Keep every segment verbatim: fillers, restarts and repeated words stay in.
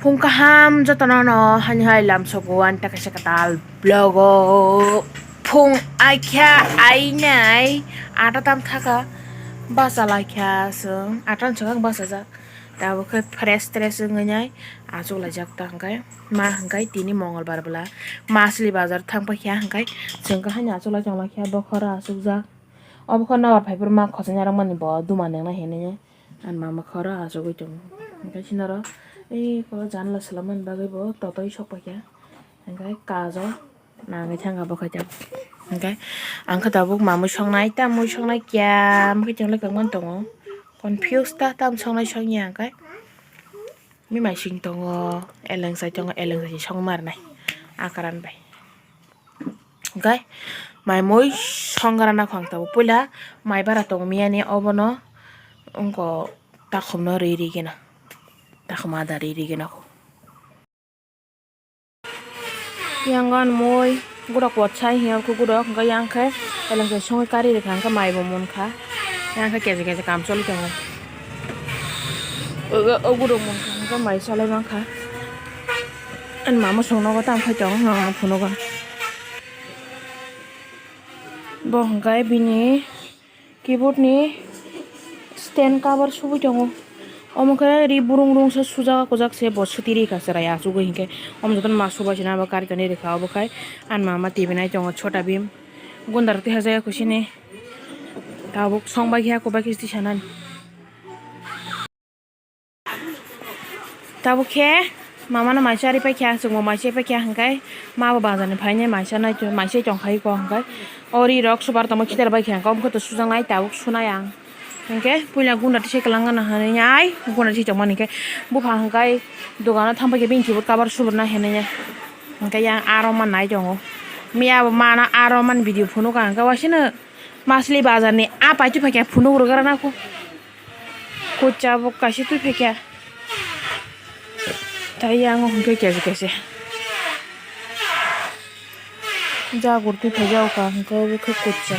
Phung kaham jotono no hani hai lamsogo ani ta kaisa kwtal vlog o. Phung aikha ainai ata tam thaka basa laikha chwng ata ni swkang basa jak. Tabuk khe fresh tresh wngwi nai achuk laijak ta hwnkhe ma hwnkhe tini mongol bar bwla masli bazar thang paikha hwnkhe chwng khe haino achuk lai tong lai kha bokhoro achuk jak. Obo khe nobar phaiphuru ma khosai narwkmani bo duma nengna hinwi ani mama khoro achugwi tongo. Hwnkhe sinoro ei koro janla swlamani bagwi bo totoi sok paikha. Hwnkhe kajo nangwi thangkha bo khe tabuk. Hwnkhe ang khe tabuk mamui songnai, tamui songnai kiyam khe chwng lai tongmani tongo. Confuse ta tam songnai songya hwnkhe. Mimai sing tongo, eleng sai tongo, eleng sai song marnai akaran bai. Hwnkhe mai mui song gra nakho ang tabuk puila mai bara tong miyani obono wngkha takhumno ri ri gena, takhum ada ri ri gena kho. Yang ani mui gura kwchai hiya khe gura hwnkhe yang khe eleng sai songwi kari rikha hwnkhe mai bo munkha yang khe keje keje kam choli tongo. O gura munkha hwnkhe mai cholai mankha. Ani mama songnogo tamo khai tongo, ang phunukgo. Bo hwnkhe bini keyboard ni stand cover subui tongo. Omo khe ri burung rung se sujak kujak se bo swtwi rikha chwrai achugwi hinkhe. Omo jotono ma subai se nang bo kari tonwi rikha obo khai. Ani mama T V nai tongo Chhota Bheem. Gunda rok twi hajaya kho sini. Tabuk song bai khe kobak khe twi sanani. Tabuk khe mama no mai charwi paikha, chwngbo mai charwi paikha, hwnkhe ma bo bazar ni phainai mai chanai, mai se tongkha iko hwnkhe o ri rok super tongma khitar bai kha, hwnkhe omo khe to sujaknai tabuk sunai ang. Hwnkhe puila gunda tisa kwlwng gana hinwi ai gunda tisa tongmani khe bupha hwnkhe dogano thang paikha bini keyboard cover subrwna hinwi hwnkhe yang aro ma nai tongo. Miya bo mano aro man video phunukha hwnkhe waisano. Masli bazar ni a paitwi phaikha phunuk rwgra nang kho. Kucha bo kaisa twi phaikha. Tai yang hwnkhe kesi kesi. Jagur twi phaijago ka hwnkhe obo khe kucha.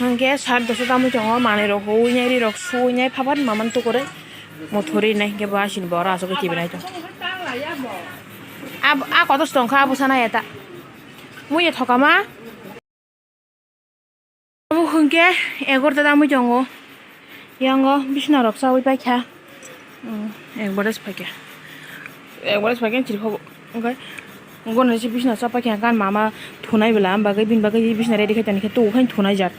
Hwnkhe sat dosa tamo tongo manwi rok huwi nai ri rok suwi nai phabar mamani tukurwi. Muthuri nai hwnkhe bo asini bo oro asugwi tibinai tong. Ab-, a kotos tongkha abo sana ya ta. Muya thokama. Abo hwnkhe egorta da mui tongo. Yango bisna rok chawi paikha. Ekbares paikha. Ekbares paikha chiri khobo. Hwnkhe gona se bisna cha paikha gan mama thunai bwla am bagwi bini bagwi bisna ready khai toni khe tu khai thunai jat.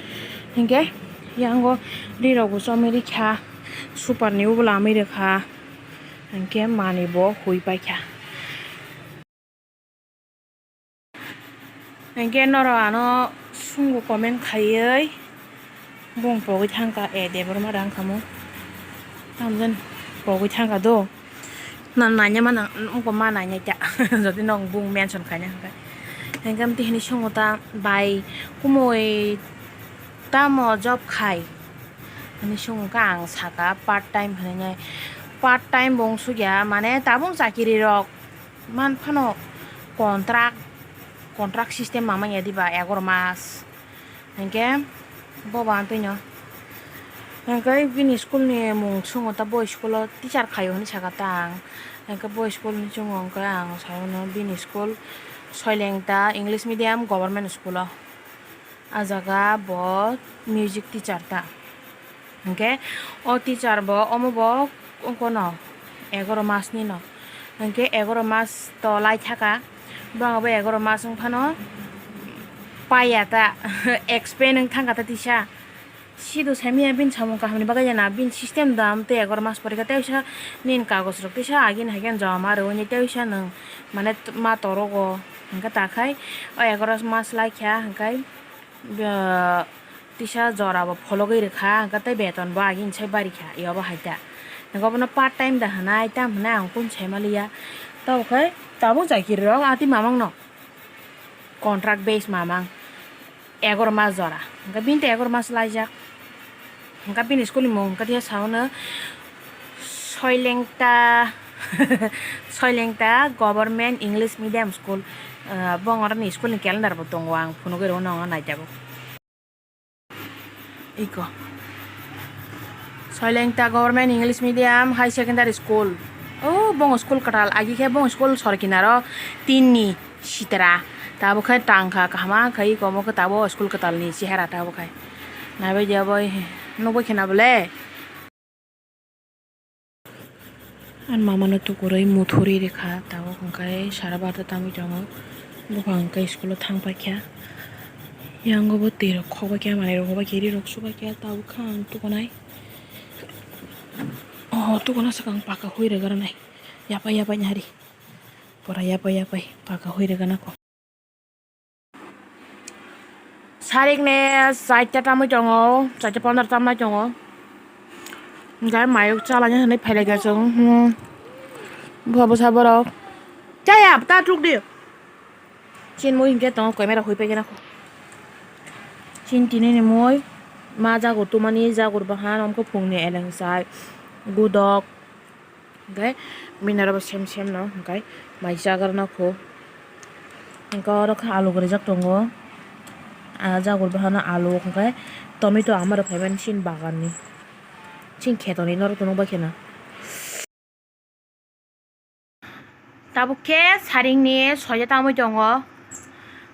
Hwnkhe yango ri rok bo chomwi rikha. Super ni ubula amwi rikha. Hwnkhe manwi bo hui paikha. Hwnkhe norok ano sungo comment khaiwi bung pogwi thangkha, eh, Debbarma rang khamu. Tamjani pogwi thangkha do. Na naina mana, wngkha ma naina ta. Jodi nok bung mention khaina hwnkhe. Hwnkhe amtwi hinwi sungo ta bai kumui tamo job khai? Hinwi sungkha ang saka part time hinwi. Part time bo wngsukya, mane tabuk chakiri rok man phano contract, contract system ma manya diba egaro mas. Hwnkhe bo ba twino. Hwnkhe bini school ni mung sungo ta bo school o teacher khaio hinwi saka ta ang. Hwnkhe bo school ni chungo hwnkhe ang saimano bini school Soilengta English Medium Government School o. Ah jaga bo music teacher ta. Hwnkhe o teacher bo omo bo wngkha no egaro mas ni no. Hwnkhe egaro mas to lai thaka. Bwrang bo egaro mas wng phano paiya ta, expand wng thangkha ta tisa. Sido saimanya bini samung kaham ni bagwi jana bini system dam tei egaro mas porikha tei wisa nini kagoj rok tisa agini hai khe joma rwui tei wisa nwng mane ma torogo hwnkhe ta khai o egaro mas lai kha hwnkhe. Ba, tisa jora bo phologwi rwkha, hwnkhe tei beton bo agini sai barikha, iyabo hai ta. Hwnkhe obono part time da hwnai, tam hwnai ang kunu sai maliya. Tamo khe tabuk jai kiri rok, a twi mamang no contract base mamang, egaro mas jora. Hwnkhe bini tei egaro mas laijak. Hwnkhe bini school ni mung hwnkhe tei sao no Soilengta, Soilengta Government English Medium School. Ah, bongorok ni school ni calendar bo tongo, ang phunugwi rw-, no naitabo. Iko. Soilengta Government English Medium High Secondary School. O bong school kwtal, agi khe bong school sor kinaro tin ni sitra. Tabuk khe tang kha kahama khai iko mo khe tabo school kwtal ni chehara tabuk khai. Naibai dia boi nukbai khe na bole. Ani mama no tukurui muthurwi rikha, tabuk hwnkhe sara barta tangwi tongo. Buphang hwnkhe school o thang paikha. Yango bo twi rok khok baikha, manwi rok hok baikha, ri rok su baikha, tabuk khe ang tukunai. Oh, tukuna swkang paka hui rwgwrani. Yapai yapai nari. Pura yapai yapai paka hui rwgwna kho. Sarikni chaita tamwi tongo, chaita pondro tamnai tongo. Hwnkhe mayuk chalaina hinwi phailaiga chwng. Hmm. Bwsa bwsa borok. Chaya, ta tuk di. Chin mui hinkhe tongo, camera hui paikhe nakho. Chin tini ni mui, ma jagur tumani, jagur bahan, omkhe phungni eleng chai, gudok. Hwnkhe bini oro bo sem sem no hwnkhe mai chagra no kho. Hwnkhe oro khe alu gorijak tongo. Ah, jagur bahan no alu hwnkhe tomato ama rok phaimani chini bagan ni. Chini kheto ni norok tongo bai kheno. Tabuk khe saring ni soya tamwi tongo.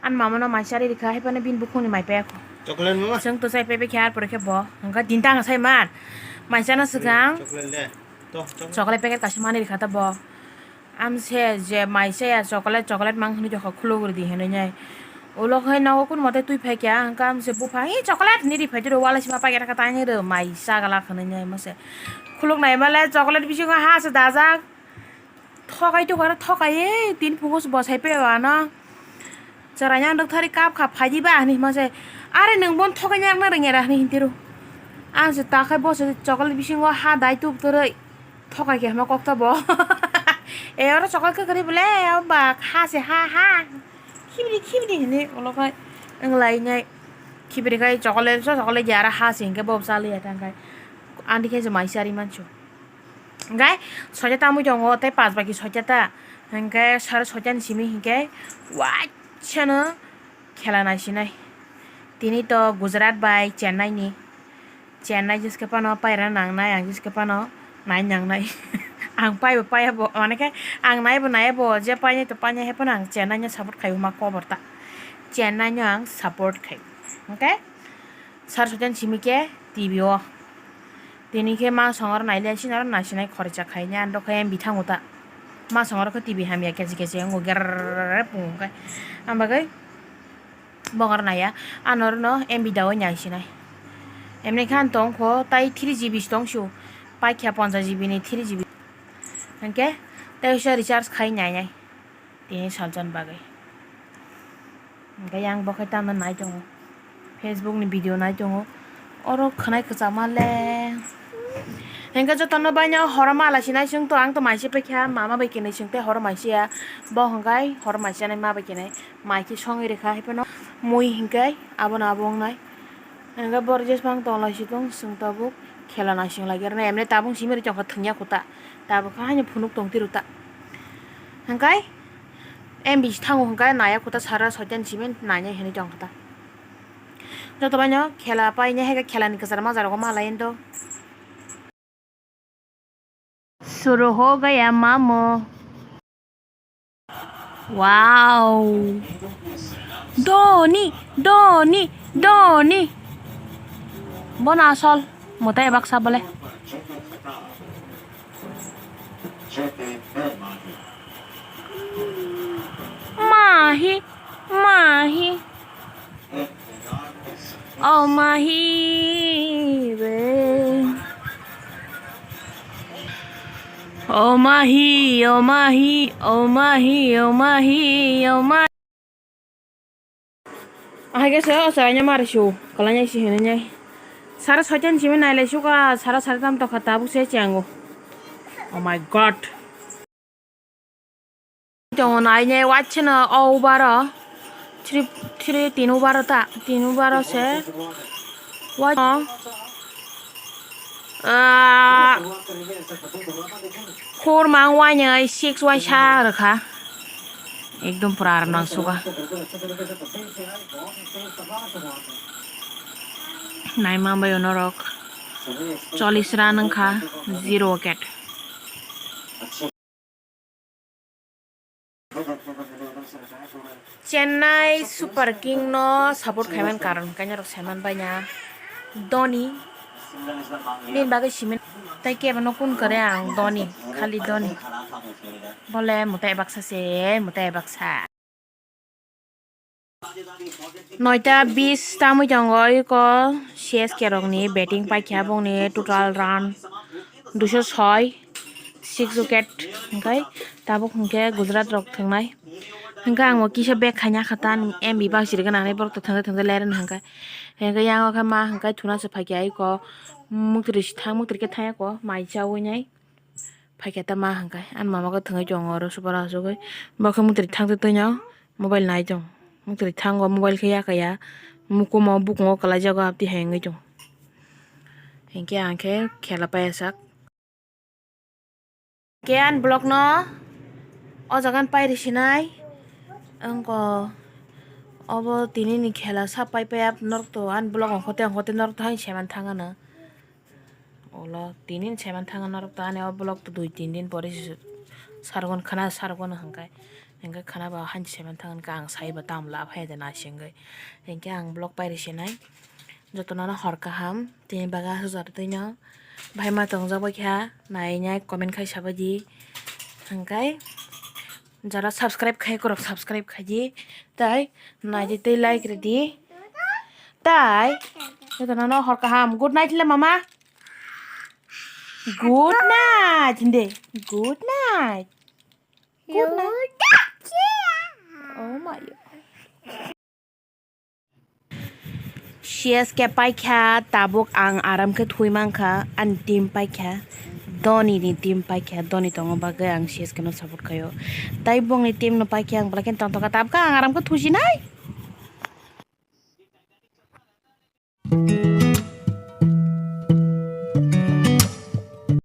Ani mama no mai charwi rikha, hai phano bini bukhuk ni mai paya kho. Chocolate mama? Chwng to chai pai bai khe, ar pore khe bo. Hwnkhe din tang sai man. Mai chana swkang. Chocolate le. To, chocolate. Chocolate packet kaisa mani rikha ta bo. Amse je mai chaya chocolate, chocolate mang hinwi jokha khuluk rwdi hinwi nai. Ulo khai nogo kun mote twi phai kha, hwnkhe amse bupha, "Hi chocolate," hinwi ri phai tiro, wala sima packet kha tang ri, mai cha glak hinwi nai mase. Khuluk nai male chocolate bisingo ha se dajak. Thokai tokha, thokai, e, tin phungo se bwsai peo ano. Chwraino ang dokthari kap kha, phaidi ba hinwi hima se, "Are nwng bono thokaina rwngya ra?" hinwi hintiro. Ang se takhai bo se chocolate bisingo ha dai tubtwrwi thokai khe hima kokta bo. E, oro chocolate kwrwi bole, o ba ha se ha, ha. Khibidi, khibidi hinwi ulo khai wng lainai. Khibidi khai chocolate, so chocolate ya aro ha se hinkhe bo chaliya tang khai. Ani khe se mai chari mansu. Hwnkhe soita tamwi tongo tei pas bai khe soita ta. Hwnkhe sare soita ni simi hinkhe waisano khela naisinai. Tini to Gujarat bai Chennai ni. Chennai jeskhe phano paira nangnai, ang jeskhe phano nai nangnai. Ang paibo paiya bo, mane khe ang naibo naiya bo, je painai to painai hai phano ang Chennai no support khai ma kobor ta. Chennai no ang support khai. Hwnkhe sare soita ni simi khe T V o. Tini khe ma songor nai le sini oro naisinai khorcha khaina, ando khe M B thango ta. Ma songor khe T V hamya kechi kechi wngo, gerrrr pungo khe. Ang bagwi bongor naiya, ano oro no M B daui naisinai. Emni khe ang tong kho, tai three G B se tong su, paikha ponchas G B ni three G B. Hwnkhe tei uaisa recharge khai nainai. Tini salsa ni bagwi. Hwnkhe yang bo khe tamo nai tongo. Facebook ni video nai tongo. Oro khwnai kwchama le. Hwnkhe jotono baino horo ma lai sinai chwng to, ang to mai se paikha, mama bai khenai chwng tei horo mai se ya. Bo hwnkhe horo mai se nai ma bai khenai. Mai khe songwi rwkha hai phano. Mui hwnkhe abono abo wngnai. Hwnkhe borok jeswk phang tong lai si tong, chwng tabuk khela naising lai khe rwna, emne tabuk simi rw tongkha thwngya kho ta, tabuk kha haino phunuk tong tiro ta. Hwnkhe M B se thango hwnkhe naya kho ta, sara soita ni simi nanya hinwi tongkha ta. Joto baino khela painai hai khe khela ni kwchar majra rok ma lai do. Suru ho gaya mamo. Wow. Doni, doni, doni. Bono asol. Mwtai baksa bole. Mahi, mahi. O mahi re. O mahi, o mahi, o mahi, o mahi, o mahi. Ahai khe se o chwraino mari su, kwlainai se hinwi nai. Sara soita ni simi nai lai su kha, sara sara tam tokha tabuk se chengo. Oh my God. Tongo nai nai waisano o over o three, three, tin over o ta, tin over o se. Wai-, ah, four mang wainai six waisa rwkha. Ekdom pura aram nang suga. Naima bai norok chollish run wngkha, zero wicket. Chennai Super King no support khaimani karon hwnkhe norok saiman baina Dhoni. Nini bagwi simin tei kebo no kun kwrwi ang Dhoni, khali Dhoni. Bole mwtai baksa se, mwtai baksa. Noita bis tamwi tongo iko C S K rokni batting paikha, bongni total run duiso soi, six wicket, hwnkhe tabuk hwnkhe Gujarat rok thwngnai. Hwnkhe ang o kisa bag khaina kha ta, M B bang siri gana hinwi borok to thwngwi thwngwi lereng hwnkhe. Hwnkhe yang o khe ma hwnkhe thuna se phaikha iko muktri si thang, muktri khe thang eko mai chawi nai. Phaikha ta ma hwnkhe, ani mama khe thwngwi tongo oro super asugwi. Bo khe muktri thang twi twino mobile nai tongo. Muktri thango mobile khe yakaya. Mukumo bukungo kwlaijago abdi hai wngwi tongo. Hinkhe ang khe khela paiyasak. Khe ani vlog no o jaga ni pairi sinai. Wngkha obo tini ni khela sa pai paiya norok to ani vlog ongkhote ongkhote norok to haino saiman thangano. Ulo tini ni saiman thangna norok to ani o vlog to dui tin din pore se sargon khana sargon hwnkhe, hwnkhe khana ba haino saiman thangna khe ang sai ba tamo la phai de naisingwi. Hinkhe ang vlog pairi sinai jotono no hor kaham tini baga aswk jora twino bahai ma tongjak bai kha nainai comment khai sabai di hwnkhe. Jara subscribe khai, korok subscribe khai di. Tai nai di, tei like rw di. Tai jotono no hor kaham. Good night le mama. Good night hindi. Good night. Good night. Oh my. C S K paikha, tabuk ang aram khe thwi mankha, ani team paikha, Dhoni ni team paikha, Dhoni tongo bagwi ang C S K no support khaio. Tai bongni team no paikha ang belai kheno tongthokha, tabuk ang aram khe thusinai.